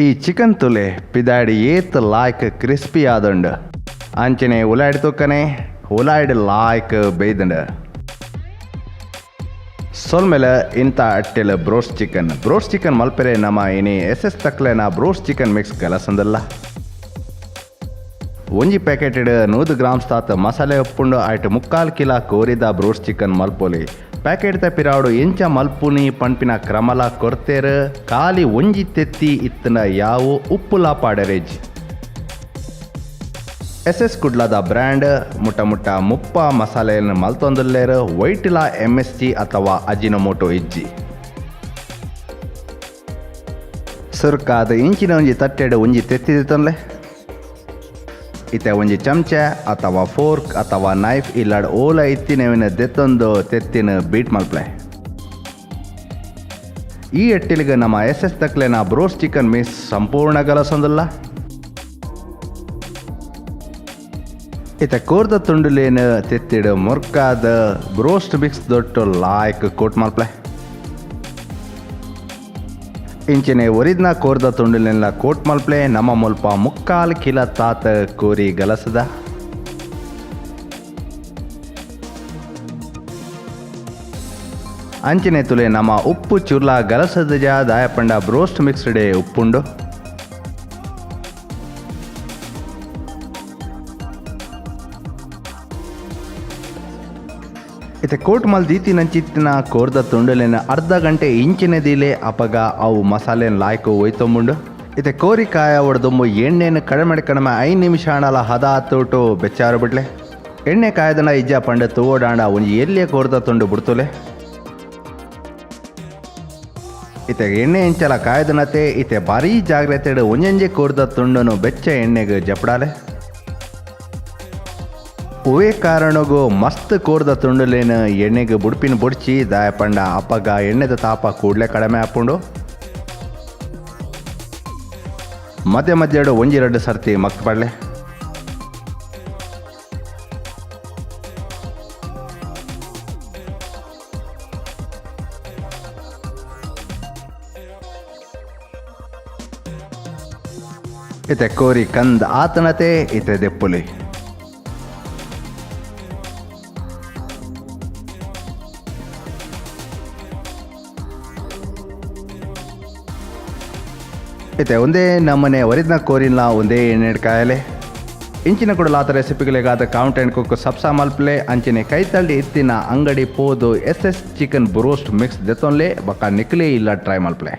ಈ ಚಿಕನ್ ತುಲೆ ಪಿದಾಡಿ ಏತ್ ಲಾಯ್ಕ್ ಕ್ರಿಸ್ಪಿ ಆದುಂಡು. ಅಂಚನೆ ಉಲಾಯ್ಡ್ ತೂಕನೆ ಉಲಾಯ್ಡ್ ಲಾಯ್ಕ್ ಬೇಯ್ದುಂಡು. ಸೊಲ್ಮೆಲೆ ಇಂತ ಅಟ್ಟೆಲ್ ಬ್ರೋಸ್ಟ್ ಚಿಕನ್. ಬ್ರೋಸ್ಟ್ ಚಿಕನ್ ಮಲ್ಪೆರೆ ನಮ ಇನಿ ಎಸ್ ಎಸ್ ತಕ್ಲೆನ ಬ್ರೋಸ್ಟ್ ಚಿಕನ್ ಮಿಕ್ಸ್ ಗಲಸಂದಲ್ಲ. ಒಂಜಿ ಪ್ಯಾಕೆಟ್ 100 ಗ್ರಾಮ್ಸ್ ತಾತ್ ಮಸಾಲೆ ಉಪ್ಪುಂಡು. ಆಯ್ಟ್ 3/4 ಕಿಲ ಕೋರಿದ ಬ್ರೋಸ್ಟ್ ಚಿಕನ್ ಮಲ್ಪೊಲಿ. ಪ್ಯಾಕೆಟ್ ದ ಪಿರಾವುಡು ಎಂಚ ಮಲ್ಪುನಿ ಪನ್ಪಿನ ಕ್ರಮಲ ಕೊರ್ತೆರ್. ಖಾಲಿ ಒಂಜಿ ತೆತ್ತಿ ಇತ್ತಿನ ಯಾವು ಉಪ್ಪುಲ ಪಾಡರೆಜ್. ಎಸ್ ಎಸ್ ಕುಡ್ಲದ ಬ್ರ್ಯಾಂಡ್ ಮುಟ್ಟ ಮುಟ್ಟ 30 ಮಸಾಲೆಯನ್ನು ಮಲ್ತೊಂದುಲ್ಲೇರು. ವೈಟಿಲ ಎಮ್ ಎಸ್ ಜಿ ಅಥವಾ ಅಜಿನೋಮೋಟೋ ಇಜ್ಜಿ. ಸುರ್ಕಾದ ಇಂಚಿನ ಒಂಜಿ ತಟ್ಟೆಡ್ ಒಂಜಿ ತೆತ್ತಿ ಇತ್ತೆ ಒಂಜಿ ಚಮಚ ಅಥವಾ ಫೋರ್ಕ್ ಅಥವಾ ನೈಫ್ ಇಲ್ಲಾಡ್ ಓಲ ಇತ್ತಿನವಿನ ದೆತ್ತೊಂದು ತೆತ್ತಿನ ಬೀಟ್ ಮಲ್ಪ್ಲೆ. ಈ ಎಟ್ಟಿಲಿಗೆ ನಮ್ಮ ಎಸ್ ಎಸ್ ತಕ್ಲೆನ ಬ್ರೋಸ್ಟ್ ಚಿಕನ್ ಮಿಸ್ ಸಂಪೂರ್ಣ ಗಲಸೊಂದುಲ್ಲ. ಇತ್ತೆ ಕೋರ್ದ ತುಂಡುಲೇನು ತೆತ್ತಿಡು ಮೊರ್ಕಾದ ಬ್ರೋಸ್ಟ್ ಮಿಕ್ಸ್ ದೊಟ್ಟು ಲಾಯ್ಕ್ ಕೋಟ್ ಮಲ್ಪ್ಲೆ. ಇಂಚಿನೆ ಒರಿದ್ನ ಕೋರ್ದ ತುಂಡುಲೆಲ್ಲ ಕೋಟ್ ಮಲ್ಪ್ಲೆ. ನಮ್ಮ ಮುಲ್ಪ 3/4 ಕಿಲ ತಾತ ಕೋರಿ ಗಲಸದ. ಅಂಚಿನೆ ತುಲೆ ನಮ್ಮ ಉಪ್ಪು ಚುರ್ಲ ಗಲಸದ ಜಾ ದಾಯಪಂಡ ಬ್ರೋಸ್ಟ್ ಮಿಕ್ಸ್ಡ್ ಉಪ್ಪುಂಡು. ಇತ್ತೆ ಕೋಟ್ ಮಲ್ ದೀತಿ ನಂಚಿತ್ತಿನ ಕೋರ್ದ ತುಂಡಲಿನ ಅರ್ಧ ಗಂಟೆ ಇಂಚಿನ ದೀಲೆ ಅಪಗ ಅವು ಮಸಾಲೆನ್ ಲಾಯ್ಕು ಒಯ್ತೊಂಬುಂಡು. ಇತ್ತೆ ಕೋರಿ ಕಾಯ ಒಡ್ದೊಂಬು ಎಣ್ಣೆನ ಕಡಿಮೆ ಕಡಿಮೆ 5 ನಿಮಿಷ ಆಣಲ ಹದ ತೋಟು ಬೆಚ್ಚಾರು ಬಿಡ್ಲೆ. ಎಣ್ಣೆ ಕಾಯದನ ಇಜ್ಜ ಪಂಡ ತೂವೋಡಾಂಡ ಒಂಜಿ ಎಲ್ಲಿಯ ಕೋರ್ದ ತುಂಡು ಬಿಡ್ತುಲೆ. ಇತ್ತೆ ಎಣ್ಣೆ ಎಂಚಲ ಕಾಯದನತೆ ಇತ್ತೆ ಭಾರೀ ಜಾಗ್ರತೆ ಒಂಜೊಂಜೆ ಕೋರ್ದ ತುಂಡನು ಬೆಚ್ಚ ಎಣ್ಣೆಗೆ ಜಪಡಾಲೆ. ಒವೇ ಕಾರಣಗೂ ಮಸ್ತ್ ಕೋರ್ದ ತುಂಡುಲೇನು ಎಣ್ಣೆಗೆ ಬುಡ್ಪಿನ ಬುಡ್ಚಿ ದಾಯಪಂಡ ಅಪಗ ಎಣ್ಣೆದ ತಾಪ ಕೂಡ್ಲೆ ಕಡಿಮೆ ಆಪುಂಡು. ಮಧ್ಯ ಮಧ್ಯಡು ಒಂಜಿ ರಡ್ಡು ಸರ್ತಿ ಮಕ್ತ್ ಪಡ್ಲೆ. ಇತ್ತೆ ಕೋರಿ ಕಂದ್ ಆತನತೆ ಇತ್ತೆ ದೆಪ್ಪುಲಿ. ಇತ್ತೆ ಒಂದೇ ನಮ್ಮನೆ ಒರಿದ್ನ ಕೋರಿನ ಒಂದೇ ಎಣ್ಣೆ ಕಾಯಲೆ. ಇಂಚಿನ ಕೂಡ ಆತ ರೆಸಿಪಿಗಳಿಗಾದ ಕೌಂಟ್ ಆ್ಯಂಡ್ ಕುಕ್ ಸಬ್ಸಾ ಮಲ್ಪ್ಲೆ. ಅಂಚಿನೆ ಕೈತಳ್ಳಿ ಇತ್ತಿನ ಅಂಗಡಿ ಪೋದು S S chicken broast mix ದೆತ್ತೊನ್ಲೆ ಬಕ್ಕ ನಿಕ್ಲೆ ಇಲ್ಲ ಟ್ರೈ ಮಲ್ಪ್ಲೆ.